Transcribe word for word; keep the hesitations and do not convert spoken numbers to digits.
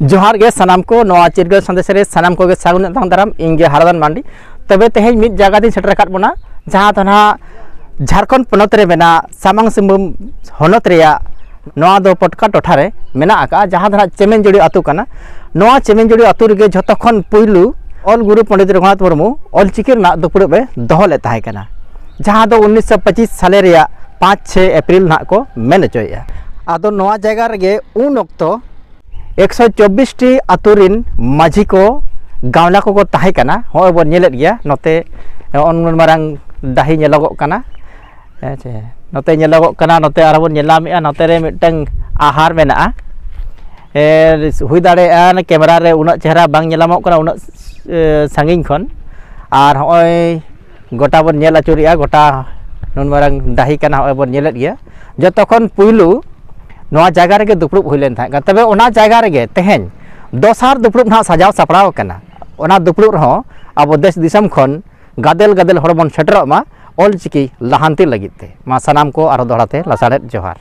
ᱡᱚᱦᱟᱨ ᱜᱮ ᱥᱟᱱᱟᱢ ᱠᱚ, ᱱᱚᱣᱟ ᱪᱤᱨᱜᱟᱹᱞ ᱥᱟᱸᱫᱮᱥ ᱨᱮ ᱥᱟᱱᱟᱢ ᱠᱚᱜᱮ ᱥᱟᱹᱜᱩᱱ ᱛᱟᱝ ᱫᱟᱨᱟᱢ᱾ ᱤᱧ ᱜᱮ ᱦᱟᱨᱟᱫᱟᱱ ᱢᱟᱱᱰᱤ᱾ ᱛᱚᱵᱮ ᱛᱮᱦᱮᱧ ᱢᱤᱫ ᱡᱟᱭᱜᱟ ᱛᱤᱧ ᱥᱮᱴᱮᱨ ᱟᱠᱟᱫ ᱵᱚᱱᱟ, ᱡᱟᱦᱟᱸ ᱫᱚ ᱱᱟᱦᱟᱜ ᱡᱷᱟᱲᱠᱷᱚᱸᱰ ᱯᱚᱱᱚᱛ ᱨᱮ ᱢᱮᱱᱟᱜ ᱥᱟᱢᱟᱝ ᱥᱤᱝᱵᱷᱩᱢ ᱦᱚᱱᱚᱛ ᱨᱮᱭᱟᱜ ᱱᱚᱣᱟ ᱫᱚ ᱯᱚᱴᱠᱟ ᱴᱚᱴᱷᱟ ᱨᱮ ᱢᱮᱱᱟᱜ ᱟᱠᱟᱫᱼᱟ, ᱡᱟᱦᱟᱸ ᱫᱚ ᱱᱟᱦᱟᱜ ᱪᱮᱢᱮᱧᱡᱩᱲᱤ ᱟᱹᱛᱩ ᱠᱟᱱᱟ᱾ ᱱᱚᱣᱟ ᱪᱮᱢᱮᱧᱡᱩᱲᱤ ᱟᱹᱛᱩ ᱨᱮᱜᱮ ᱡᱷᱚᱛᱚ ᱠᱷᱚᱱ ᱯᱩᱭᱞᱩ ᱚᱞ ᱜᱩᱨᱩ ᱯᱚᱱᱰᱤᱛ ᱨᱚᱜᱷᱩᱱᱟᱛᱷ ᱢᱩᱨᱢᱩ ᱚᱞᱪᱤᱠᱤ ᱨᱮᱱᱟᱜ ᱫᱩᱯᱲᱩᱵ ᱮ ᱫᱚᱦᱚ ᱞᱮᱫ ᱛᱟᱦᱮᱸ ᱠᱟᱱᱟ, ᱡᱟᱦᱟᱸ ᱫᱚ ᱩᱱᱤᱥᱥᱚ ᱯᱚᱸᱪᱤᱥ ᱥᱟᱞᱮ ᱨᱮᱭᱟᱜ ᱯᱟᱸᱪ ᱪᱷᱮ ᱮᱯᱨᱤᱞ ᱱᱟᱦᱟᱜ ᱠᱚ ᱢᱮᱱ ᱦᱚᱪᱚᱭᱮᱫᱼᱟ᱾ ᱟᱫᱚ ᱱᱚᱣᱟ ᱡᱟᱭᱜᱟ ᱨᱮᱜᱮ ᱩᱱ ᱚᱠᱛᱚ ᱮᱠᱥᱚ ᱪᱚᱵᱵᱤᱥ ᱴᱤ ᱟᱹᱛᱩ ᱨᱤᱱ ᱢᱟᱹᱡᱷᱤ ᱠᱚ, ᱜᱟᱶᱞᱟ ᱠᱚᱠᱚ ᱛᱟᱦᱮᱸ ᱠᱟᱱᱟ᱾ ᱦᱚᱸᱜᱼᱚᱭ ᱵᱚᱱ ᱧᱮᱞᱮᱫ ᱜᱮᱭᱟ, ᱱᱚᱛᱮ ᱩᱱ ᱢᱟᱨᱟᱝ ᱰᱟᱹᱦᱤ ᱧᱮᱞᱚᱜᱚᱜ ᱠᱟᱱᱟ᱾ ᱦᱮᱸ ᱪᱮ? ᱱᱚᱛᱮ ᱧᱮᱞᱚᱜᱚᱜ ᱠᱟᱱᱟ, ᱱᱚᱛᱮ ᱟᱨᱦᱚᱸ ᱵᱚᱱ ᱧᱮᱞ ᱧᱟᱢᱮᱫᱼᱟ, ᱱᱚᱛᱮ ᱨᱮ ᱢᱤᱫᱴᱟᱝ ᱟᱦᱟᱨ ᱢᱮᱱᱟᱜᱼᱟ᱾ ᱮ, ᱦᱩᱭ ᱫᱟᱲᱮᱭᱟᱜᱼᱟ ᱚᱱᱟ ᱠᱮᱢᱮᱨᱟ ᱨᱮ ᱩᱱᱟᱹᱜ ᱪᱮᱦᱨᱟ ᱵᱟᱝ ᱧᱮᱞ ᱧᱟᱢᱚᱜ ᱠᱟᱱᱟ, ᱩᱱᱟᱹᱜ, ᱮ, ᱥᱟᱺᱜᱤᱧ ᱠᱷᱚᱱ᱾ ᱟᱨ ᱦᱚᱸᱜᱼᱚᱭ ᱜᱚᱴᱟ ᱵᱚᱱ ᱧᱮᱞ ᱟᱹᱪᱩᱨᱮᱜᱼᱟ, ᱜᱚᱴᱟ ᱱᱩᱱ ᱢᱟᱨᱟᱝ ᱰᱟᱹᱦᱤ ᱠᱟᱱᱟ, ᱦᱚᱸᱜᱼᱚᱭ ᱵᱚᱱ ᱧᱮᱞᱮᱫ ᱜᱮᱭᱟ᱾ ᱡᱚᱛᱚ ᱠᱷᱚᱱ ᱯᱩᱭᱞᱩ ᱱᱚᱣᱟ ᱡᱟᱭᱜᱟ ᱨᱮᱜᱮ ᱫᱩᱯᱲᱩᱵ ᱦᱩᱭ ᱞᱮᱱ ᱛᱟᱦᱮᱸ ᱠᱟᱱᱟ᱾ ᱛᱚᱵᱮ ᱚᱱᱟ ᱡᱟᱭᱜᱟ ᱨᱮᱜᱮ ᱛᱮᱦᱮᱧ ᱫᱚᱥᱟᱨ ᱫᱩᱯᱲᱩᱵ ᱱᱟᱦᱟᱜ ᱥᱟᱡᱟᱣ ᱥᱟᱯᱲᱟᱣ ᱟᱠᱟᱱᱟ᱾ ᱚᱱᱟ ᱫᱩᱯᱲᱩᱵ ᱨᱮᱦᱚᱸ ᱟᱵᱚ ᱫᱮᱥ ᱫᱤᱥᱚᱢ ᱠᱷᱚᱱ ᱜᱟᱫᱮᱞ ᱜᱟᱫᱮᱞ ᱦᱚᱲ ᱵᱚᱱ ᱥᱮᱴᱮᱨᱚᱜ ᱢᱟ ᱚᱞᱪᱤᱠᱤ ᱞᱟᱦᱟᱱᱛᱤ ᱞᱟᱹᱜᱤᱫ ᱛᱮ᱾ ᱢᱟ ᱥᱟᱱᱟᱢ ᱠᱚ ᱟᱨᱦᱚᱸ ᱫᱚᱦᱲᱟ ᱛᱮ ᱞᱟᱥᱟᱲᱦᱮᱫ ᱡᱚᱦᱟᱨ᱾